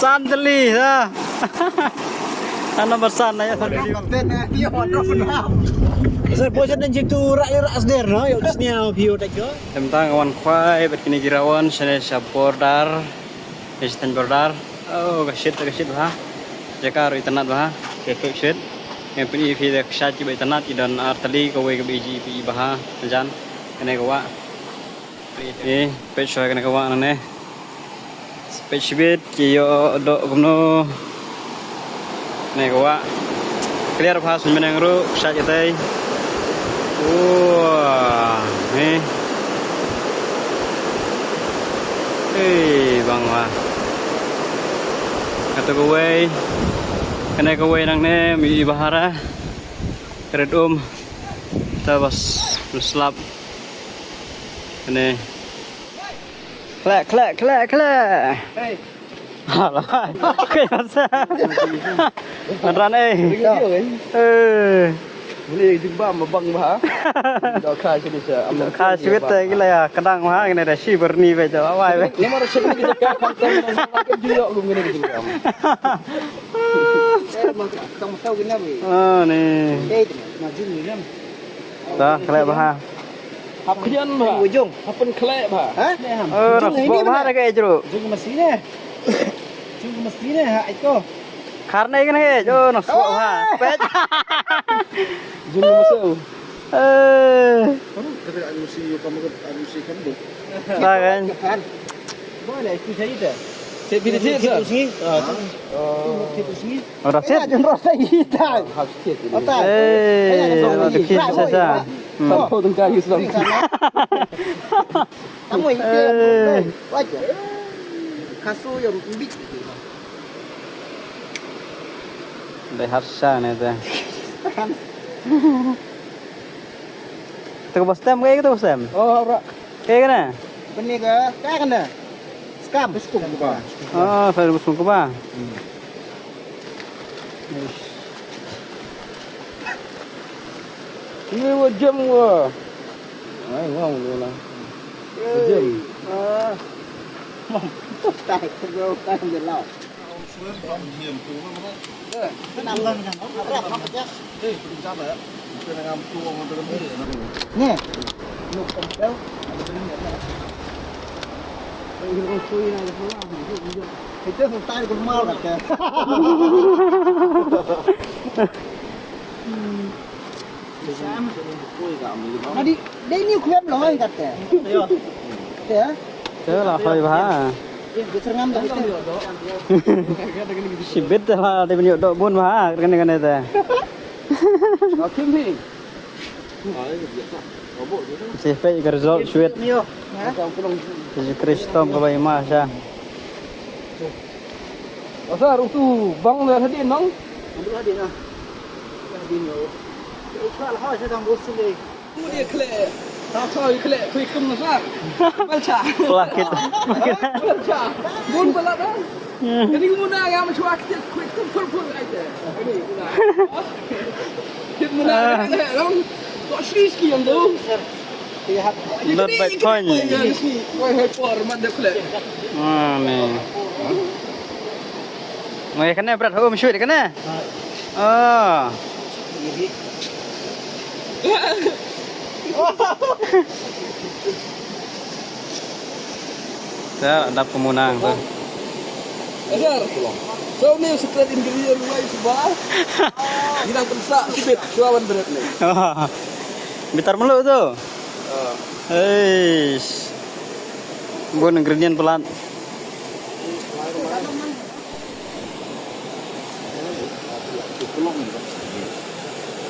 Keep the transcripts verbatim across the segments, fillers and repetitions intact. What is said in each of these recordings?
San tylli ha. Ano ba san na ya san tylli. Sir, position dan jitu rak rak sder no. Yo sniaw phi yo tak jo. Tang nga wan khwai bad kine ki rawon shane sha border. Eastern border. Oh, ka shit, ka shit bha. Jaka ruh itynnad bha. Ka shit. Nga pyni phi da ka shait kiba itynnad, i don ar tylli, kawei kaba iji phi bha. Jan. Kane ka wah. Eh, peit shuwa kane ka wah nangne. Peit shibit ki ïoh doh kumno. Kane ka wah. Clear bha, sngewbha ruh, shait katei. Wah, eh. Eh, bang wah. Kata kawei. Kane kawei nangne, mi i bahara. Kret um. Ta bas, slap. Kane. Khleh, khleh, khleh, khleh. Hey. Alah. Okey, masa. Ngan ran, eh. Ring dia, eh. Eh. Boleh jumpa mabang bah. Dah kha sini sa. Dah kha sini, eh, gila ya. Kadang mah, kena dah si berni baca. Awai, baca. Nama rasa ni kita kha, kha, kha, kha, kha, juga belum kena juga. Eh, mak, tak tahu kenapa. Ah, ni. Eh, itu, maju ni, kan. Dah, khleh bah. Hap khñiot bha. Ujung. Hap pynkhleh bha. Ha? Eh, ujung ras ini bha bha. Dah ka ejru. Ujung masi ne. Ujung masi ne, ha, ito. Karna ikan ke, jo, no, suak bha. Pet. Ujung masi. Eh. Baru kata anu si, kamu anu si kamu. Dah kan. Boleh, itu saya dah. Saya pilih saya. Itu si. Ah, itu. Oh. Itu si. Ora sip. Ora sip. Ora sip. Eh, ora sip. Kamu itu. Wajar. Kasu yang bic. Dai harsa ne te. Te ka bostem, ka ei ka te bostem? Oh, ora. Ka ei kane? Kane ka, ka kane. Skam. Skam ka ba. Ah, fa skam ka ba. Hmm. Eish. Ni wa jem wa. Ai, ngong ni la. Wa jem. Ah. Tai, kedua tai je lau. Nadi, dei ni khuem loi kate. Te, ha? Te la hoi bha. Ye, gu serngam dah te. Shibit te la, dei ban ïoh doh bun bha, kane kane te. Akim hi. Sih peit ka result shuit. Yo. Jesu Khrist tom ka bai ma sha. Asar utu bang dah hadin nong. Hadin ah. Hadin yo. Ukhal ha sha dang bos le. Ku dia khleh. Ta ta khleh kui kum na sa. Balcha. Pelakit. Balcha. Bun balat dah. Kani muna ya ma chwa kit kui kum pur pur ai te. Kani muna. Kit muna ai te long. To shri ski yang do. Not by coin. Wai hai por man de khleh. Ah, ni. Mai kane brat ho mshui kane. Ah. Te la dap ka munang tu. Azar. So ni secret ingredient lai suba. Ngi dang pynsa tibit shuwa ban bret ni. Bitar melu tu. Ah. Eish. Bun ingredient palat.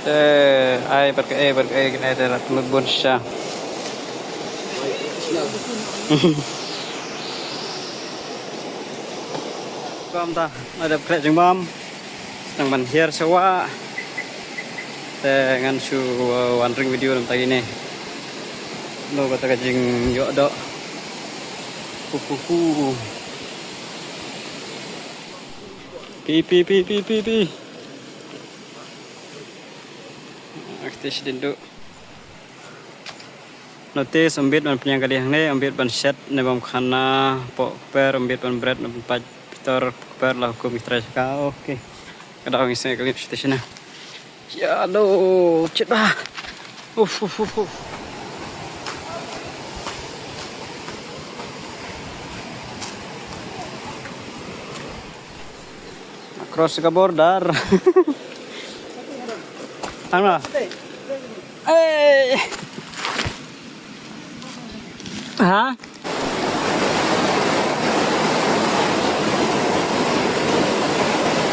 Eh, ai, bad kaei, bad kaei, kane te la tymmen bun shisha. Kumta, la dep khleh jingbam. Sdang ban hiar sha wah. Te ngan shu, uh, wan ring video na bynta kine. Lo kata ka jingïoh doh. Hu, hu, hu. Pi, pi, pi, pi, pi, pi. Ah, kita sdang duk. Notice, ym bit ban pynïang kali hangne, ym bit ban shet ne bam khana, poh kper, ym bit ban bret ne ban pait pitor kper la hukum ki trai sha ka. Okay. Ka daw ngi sngewkmen station na. Ya lo, chet ba. Uf, uf, uf, uf. Cross ka border. Ano? Eh. Ha?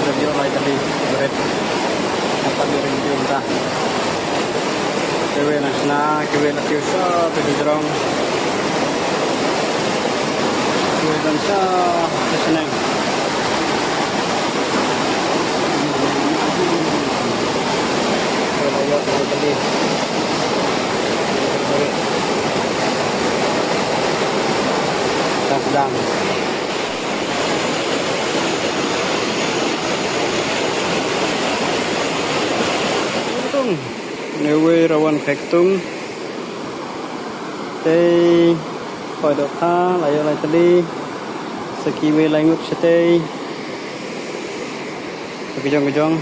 Review lai tadi, bret. Apa dia review entah. Kiwei na shna, kiwei na kiwei sa, tu di jrong. Kiwei dan sa, tu seneng. Kiwei na yok, lai tadi. Sedang, sedang. Ktung. Newei rawan kai ktung. Tei. Koi dok ha, lai ïoh lai teli. Sa kiwei lai ngut shatei. Sa kajong kajong.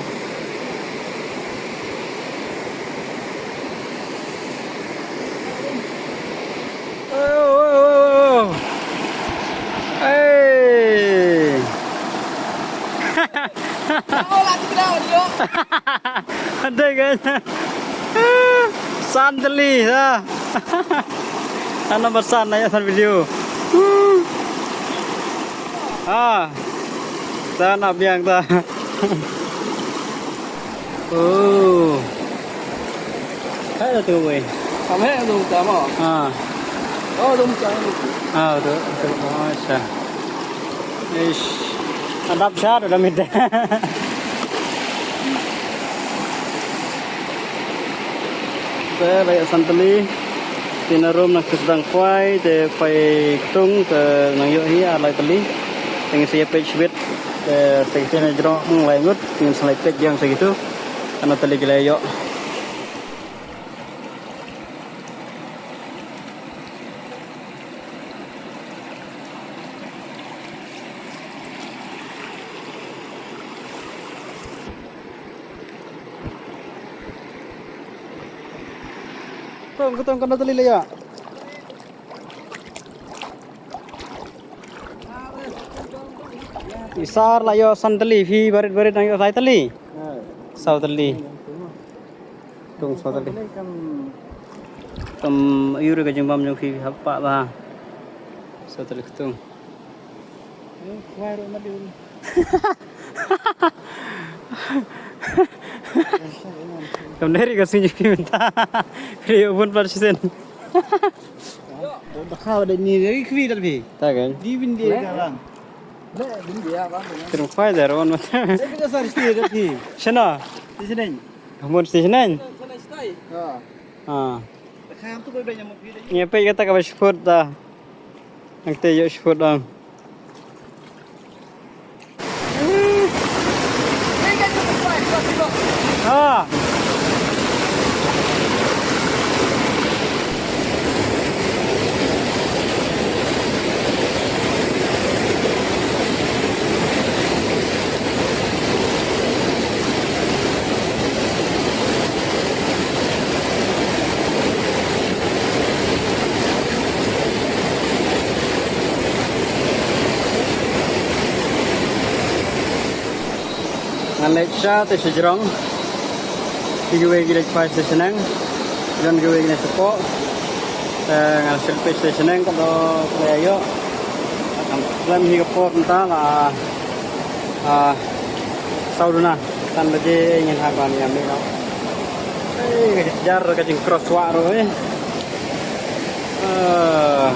Oh, oh, oh, oh. Hey. Ada kan? San teli ha. Ana ba san na ïa san video. Ah. San ap yang ta. Oh. Hai da tu wei. Kame dum ta mo. Ah. Oh, dum ta. Ah, tu, tu. Oh, acha. Ish. Adap shah da mit. Te lai san teli. Te na rum na kis dang kwai, te kwai ktung, te nang ïoh hi, ah, lai teli. Te ngin sa ïa peit shibit. Te, te ngin sa ïa jrong lai ngut, ngin sa lai peit biang sa gitu. Kano teli ki la ïoh. Tong, tong, kano teli la ïoh. Isar la ïoh san teli, phi barit barit nang ïoh lai teli. Saw teli. Ktung saw teli. Kam ïoh ka jingbam jong phi hap pa ba. Saw teli ktung. Kam neri ka sunyi phi mynta. Phi ïoh bun par sisen. Dah kau dah ni lagi kwi dah phi. Ta kan? Di bin dia jalan. Trim fai da ron mata. Saya kena sar sti dah phi. Shana? Di sini. Kamu di sini? Ya. Ah. Ngi peit kata kaba shiput ta. Nangta ïoh shiput dang. Ah. Ngan leit sha te sha jrong. Kiwei ki leit phai sha shnong. Jon kiwei ki leit sha poh. Te ngan leit phai sha shnong ka dei ka ïoh. Ngan lem hi ka por mynta la, ah, saw duna. San baje ngin hap ban ïa mih noh. Ei, ka jar ka jingcross wah ruh, eh. Ah.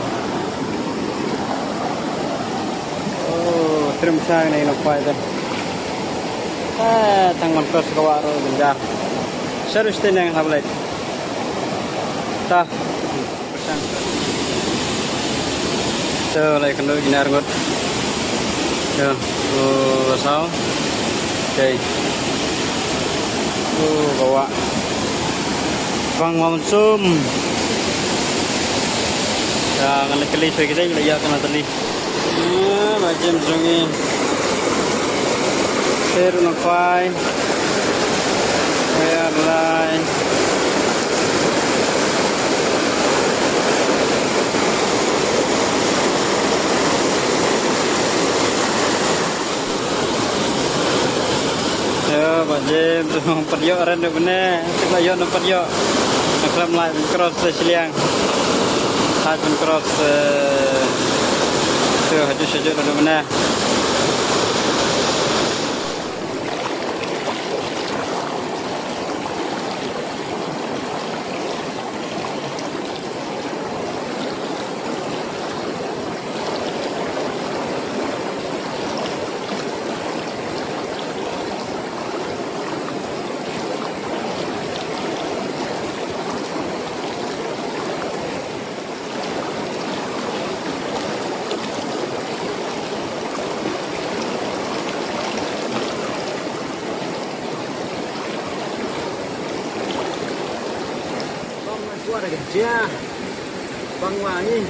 Oh, trim shang ne nang pai te. Ah, tang man cross ka wah ruh jingjar. Sharus te nang hap leit. Ta. To, lai kynduh kine arngut. To, oh, saw. Okay. Oh, ka wah. Bang wa mynsum. Nga la kylli shuwa ki dei la ïoh ka na tali. Ah, ba jem jong ngi. Ter na kwai. Kwai ar lai. Ïa, ba jem tu nong pat ïoh ren dep ne. Tik la ïoh nong pat ïoh. Na klam lai ban cross te shiliang. Haj ban cross, eh, tu haju shaju dep ne. Bang wa suara kerja. Bang wangi.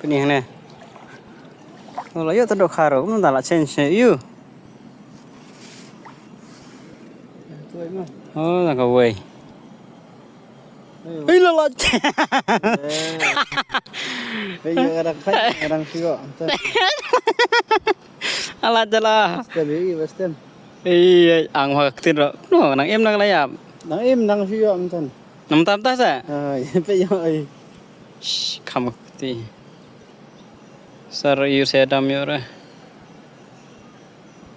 Kuni hangne. Oh, la ïoh ta dohkha ruh, kumno da la change ïa u. Oh, da kawei. Ih, la la. Eh. Hei, ngarang khai, ngarang sio, anta. Ala jala. Stem, ih, stem. Ih, ang ha ktien ruh. No, nang im nang la ïap. Nang im nang sio, anta. Nang tam ta sa? Ai, pe ïa ai. Shh, kham kti. Sar ïu se dam ïu re.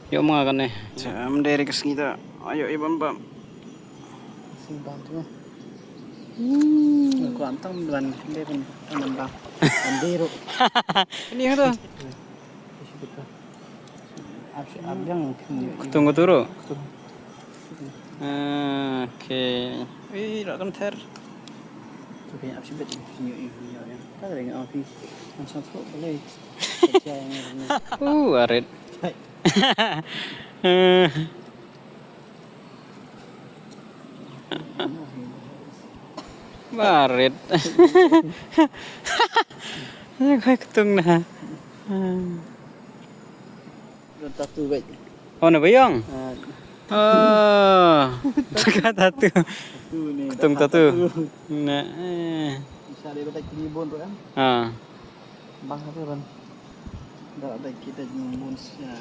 Ïu ma kane. Sa am deri ka sngi ta. Ayo i bam bam. Sngi bam tu. Hmm. Ko am tang ban de pun tang ban bam. Am de ru. Ini tu. Ktung ka turu. Ah, okay. Ih, rak kan ther. Tu kaya ap sibet ni. Ni ni ni. Ka ring api. Kan sa tu boleh. Uh, arit. Barit. Koi ktung na. Tatu baik. Oh, na bayong. Ah. Oh. Ka tatu. Tatu ni. Ktung tatu. Na. Eh. Bisa dia batai kini bon tu kan. Ah. Bang hati ban. Da da kita ngun sa.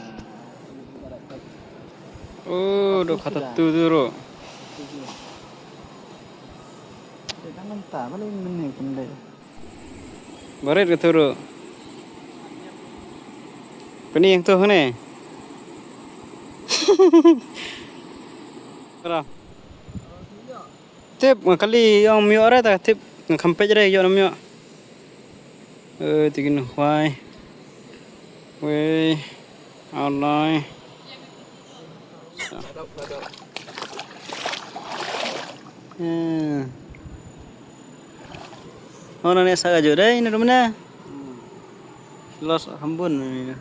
Oh, dohkha tatu tu ru. Kita kan ta balik meneng kendai. Barit ka tu ru. Peni yang tu ne. Tip nga kali ong mioh re ta tip nga kham peit re ïoh na mioh. Eh, tikin khwai. Wei, ar lai. Eh. Oh, na ne sa ka jodai na rumna. Los hambun ni.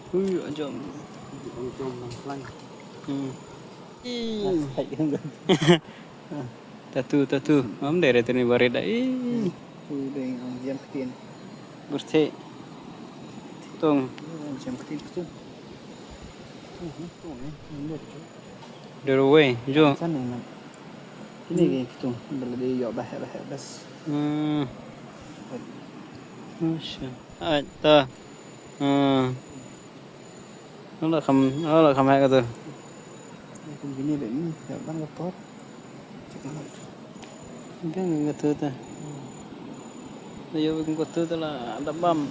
Ui, ajom. Ajom lang lang. Hmm. Ih. Tatu, tatu. Am dere tuni barit da. Ih. Tu deng ang jam ketin. Berse. Tung. Jam ketin tu. Tung, tung, eh. Derway, jo. Sana na. Ini ke ketung, bela dia yok bahek bahek bas. Hmm. Masya. Ai ta. Hmm. Ala kam, ala kam hai kata. Kum kine le ni, ya ban ka por. Check out. Kan ka tu ta. Da yo kan ka tu ta la da bam.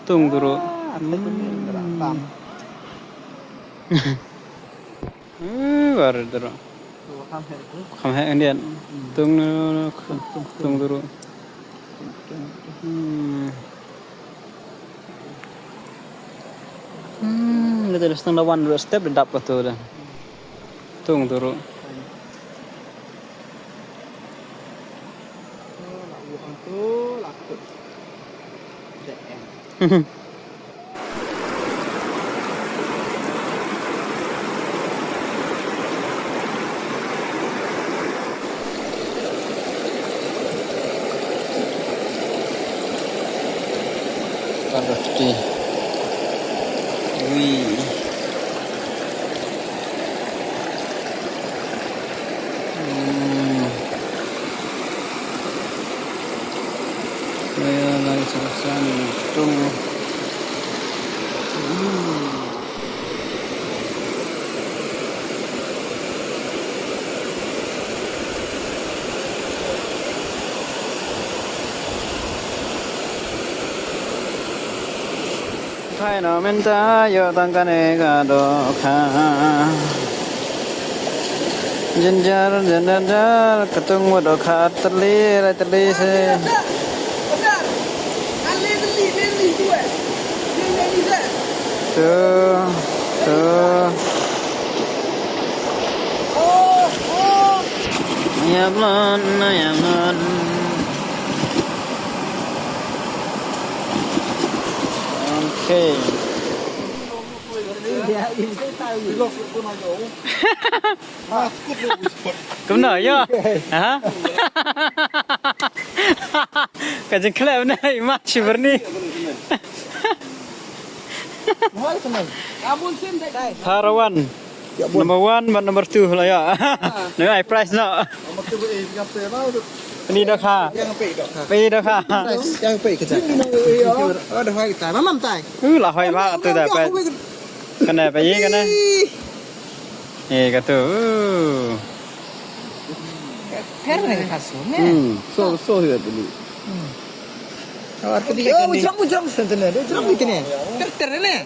Tung duru. Ah, tu ni da bam. Eh, baru duru. Tu kham heh tu. Kham heh Indian. Hmm. Tung, tung, tung, tung duru. Hmm. Hmm, kita dah setengah lawan dulu step dia dap tu dah. Tung duru. Tu lah. Arti. Ui. Hmm. Kaya lai sa sa ni tung. Hmm. Phai noh mynta ïoh tang kane ka dohkha. Jynjar jynjar ka tung mut dohkha tyrli lai tyrli se. Tu tu. Ïa blon na ïa blon. Okay. Kumno ïa? Ha? Ka jingkhleh na i Mat Shiverni. Parawan. Number one bad number two la ïa. Nang ai prize noh. Pyndonkha. Pyndonkha. Pyndonkha. Uh, la hoi bha tu da pa. Kane pa ye kane. Eh, katu. Pher ne ka su ne. Hmm. So so hi tu. Ar kadi, oh, ujrong, ujrong, sentene, ujrong di kene. Ter, ter, ne.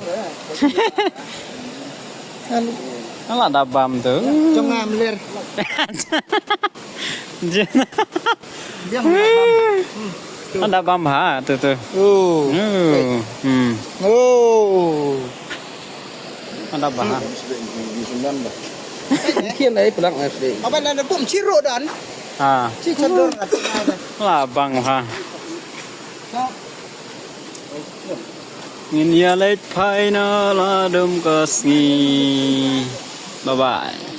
Ala da bam tu. Jong ngam ler. Jena. Biang da bam. Hmm. Ada bam ha tu tu. Oh. Oh. Hmm. Oh. Ada bam ha. Kian ai pelang ai. Apa nanda bom ciro dan? Ha. Ci cendor. La bang ha. Ngin ïa leit phai na la dum ka sngi. Bye bye.